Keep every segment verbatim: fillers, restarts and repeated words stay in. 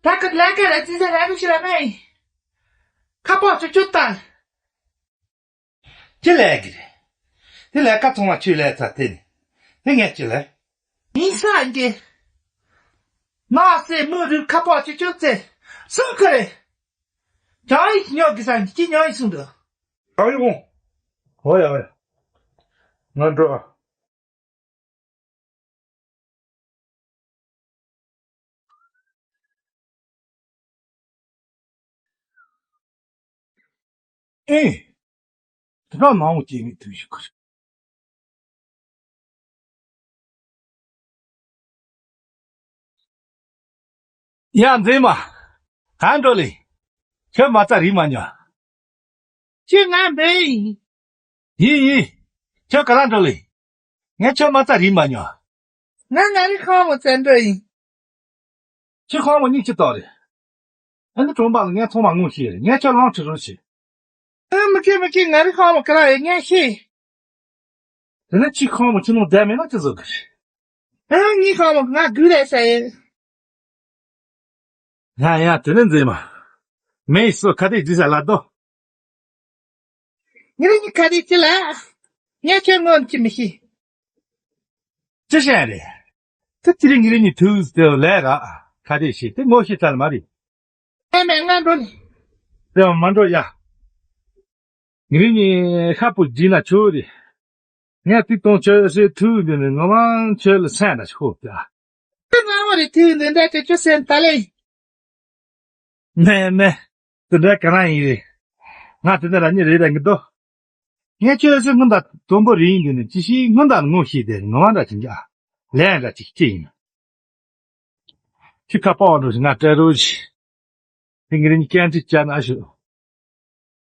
ད་ཁ་ལས་ཀ་ར་ཙི་ཙི་ར་རུ་ཤི་ར་མེ། ཁ་པོ་ཆུ་ཆུ་ད། ཅི་ལས་གི་རེད། དེ་ལས་ཀ་ཚང་མ་ཆུ་ལས་ཚ་དེ་ནི། དེ་ངས་ཅི་ལས། ཡིན་ས་འདི། ན་སེ་མུ་རུ་ཁ་པོ་ཆུ་ཆུ་ཙེ། སུ་ཁ་རེ། ཅང་ཡིག་ཉོ་གི་ས་འདི་ཅི་ཉོ་ཡིན་སུ་འདུག་ཨ་ཡོང་། ཧོ་ཡ་ཧོ་ཡ། ང་འགྲོ་ཨ། ཨེ། དེ་ག་མང་བོ་སྐྱེ་ངེས་དུས་ཞིག་གི་རེད། ཡ་མཛེས་མ། གང་འགྲོ་ལེ། ཁྱོད་མ་རྩ་རིག་མ་མྱོང་། ཁྱོད་ང་འབོད་ཡིན། ཡིན་ཡིན། ཁྱོད་ག་རང་འགྲོ་ལེ། ངས་ཁྱོད་མ་རྩ་རིག་མ་མྱོང་། ང་ང་རི་ཁང་མོ་བཙན་འགྲོ་ཡིན། ཁྱོད་ཁང་མོ་གཉིས་ཀྱི་ཏོག་རེད། ཨ་ནི་གྲོང་པ་ལ་ངས་ཚང་མ་ངོ་ཤེས་རེད། ངས་ཁྱོད་ལང་ཁྲི་རུ་ཤེས། ཨ་མི་ཁྱེད་མི་ཁྱེད་ང་རི་ཁང་མོ་ག་རང་ཡོད་ངས་ཤེས། དེ་ནས་ཁྱི་ཁང་མོ་ཁྱི་ནང་བསྡད་མེད་ན་ཅི་བཟོ་གི་རེད། ཨ་ངའི་ཁང་མོ་ང་དགོས་རེད་ཟེར་ཡོད། ཡ་ཡ་དེ་ནས་མཛེས་མ། མེ་ཡི་སོ་ཁ་དེ་རྫི་ས་ལ་རྡོ། ངེད་གཉིས་ཁ་རེ་ཅི་ལ། ངས་ཁྱོད་ངོ་ཅི་མི་ཤེས། ཅི་བྱས་རེད། ད་དེ་རིང་ངེད་གཉིས་ཐུག་དེ་ལས་ར། ཁ་རེ་ཤེས་དེ་ངོ་ཤེས་ཚར་མ་རེད། ཨེ་མེད་ང་འགྲོ་ནི། དེ་མ་འགྲོ་ཡ། ངེད་གཉིས་ཤ་པོ་བགྱིས་ན་ཆོག་རེད། ངས་དེ་གཏོང་ཆོག་ཟེར་ཐུག་འདི་ནི་ངོ་མ་ཁྱོད་ལ་སེམས་ལ་ཤོག་ད། དེ་ང་བ་རེད་ཐུག་འདི་འདྲ་དེ་ཁྱོད་སེམས་ད་ལེ། མེད་མེད། དེ་འདྲ་ག་རང་ཡིན་རེད། ང་དེ་འདྲ་ར་ཉི་རེད་ར་ངི་དོ། ངས་ཁྱོད་ཚོའི་སྔོན་དང་དོན་པོ་རེད་ཡིན་དུས་ནི་ཅི་ཞིག་སྔོན་དང་ངོ་ཤེས་ཏེ་ངོ་མ་འདྲ་ཅིག་འཇག་ལན་འདྲ་ཅིག་ཅི་ཡིན། ཁྱི་ཁ་པག་འགྲོ་ཞིག་ང་སྤྲད་རོགས་ཞིག་དེ་ངེད་གཉིས་སྐད་འཕྲིན་བྱས་ན་ཞུ།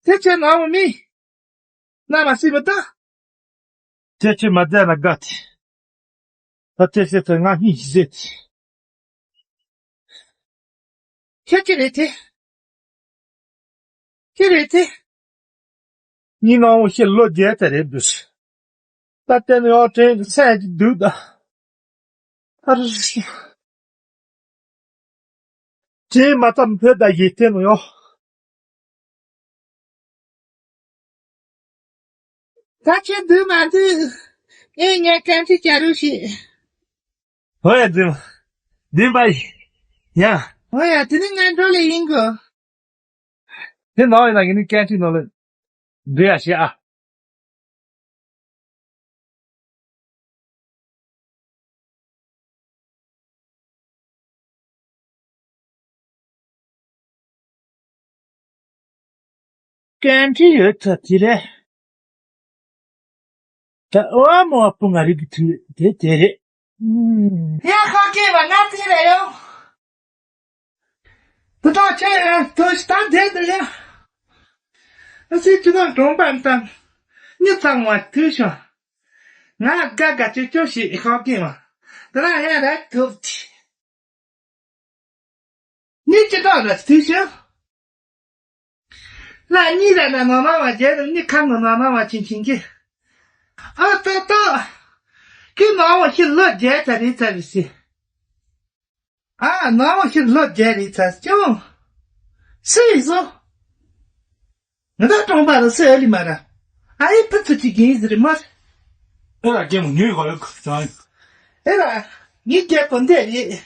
དེ་ཁྱེད་ནང་མི། ན་མ་སྲིད་མི་ད། ཁྱེད་ཁྱེད་མ་བསྡད་ན་དགའ་ཐལ། ད་ཁྱེད་ཁྱེད་ཚོ་ང་གཉིས་ཤིག་བཟེད། ཁྱེད་ཀྱི་རེད་དེ། ཁྱེད་རེད་དེ། ཉིན་ནང་བོ་ཤི་ལོ་བརྒྱད་དེ་རེད་འདུག་ད་ལྟ་ནི་ཡང་དྲན་གྱི་སེམས་ཀྱི་སྡུག་ད། ཨ་རུ་ཤི། དྲན་མ་ཙམ་བོད་ད་ཡིད་བརྟན་ནོ་ཡོང་། ད་ཁྱེད་འདུག་མ་འདུག་ངས་ངའི་བཀའ་འཁྲི་བྱ་རོགས་ཞེས། ཧོ་ཡ་འདུག་འདུག་པ་ཡ། ཧོ་ཡ་དེ་ནི་ང་འགྲོ་ལེ་ཡིན་གོ་དེ་ནང་ཡིན་ན་ངས་ནི་བཀའ་འཁྲི་ནང་ལ་འདུག་ཡ་ཞེས་ཨ། བཀའ་འཁྲི་ཡོད་ཚ་དེ་རེད། ད་ཨོ་མོ་བ་སྤུ་ང་རིག་གི་དུས་དེ་དེ་རེད། ཡ་ཁ་སྐད་བ་ང་ཚེ་རེད་ཡོ། དུ་ཏོ་ཆེ་ཡ་དུ་ཤི་ད་དེ་དུ་ཡ། ཨ་སི་ཅི་ན་གྲོང་པ་དང་། མྱི་ཚང་བ་དུ་ཤོ། ང་དགའ་དགའ་ཅོ་ཅོ་ཞིག་ཁ་སྐད་བ། དུ་ར་ཡ་ར་དུ་ཏི། ནི་ཅི་ཏོ་ར་དུ་ཤོ། ལ་ནི་ར་ན་ནོ་ན་བ་ཇེ་རུ་ནི་ཁ་ནོ་ན་ན་བ་ཆིན་ཆིན་གི། ཨ་ཏོ་ཏོ། ཁྱི་ནོ་བ་ཤི་ལོ་ཇེ་ཚ་རི་ཚ་རི་སི། ཨ་ནོ་བ་ཤི་ལོ་ཇེ་རི་ཚ་ཅུང་། སི་ཡི་སོ། ང་ད་གྲོང་པ་རུ་སི་ཨ་ལི་མ་ར། ཨ་ཡི་ཕུ་ཚུ་ཅི་གིན་ཟི་རི་མ། ཨེ་ར་རྒྱལ་མོ་ཉོས་གོ་ལ་ཁུ་ཚང་། ཨེ་ར། ངའི་རྒྱལ་པོ་འདི་རེད།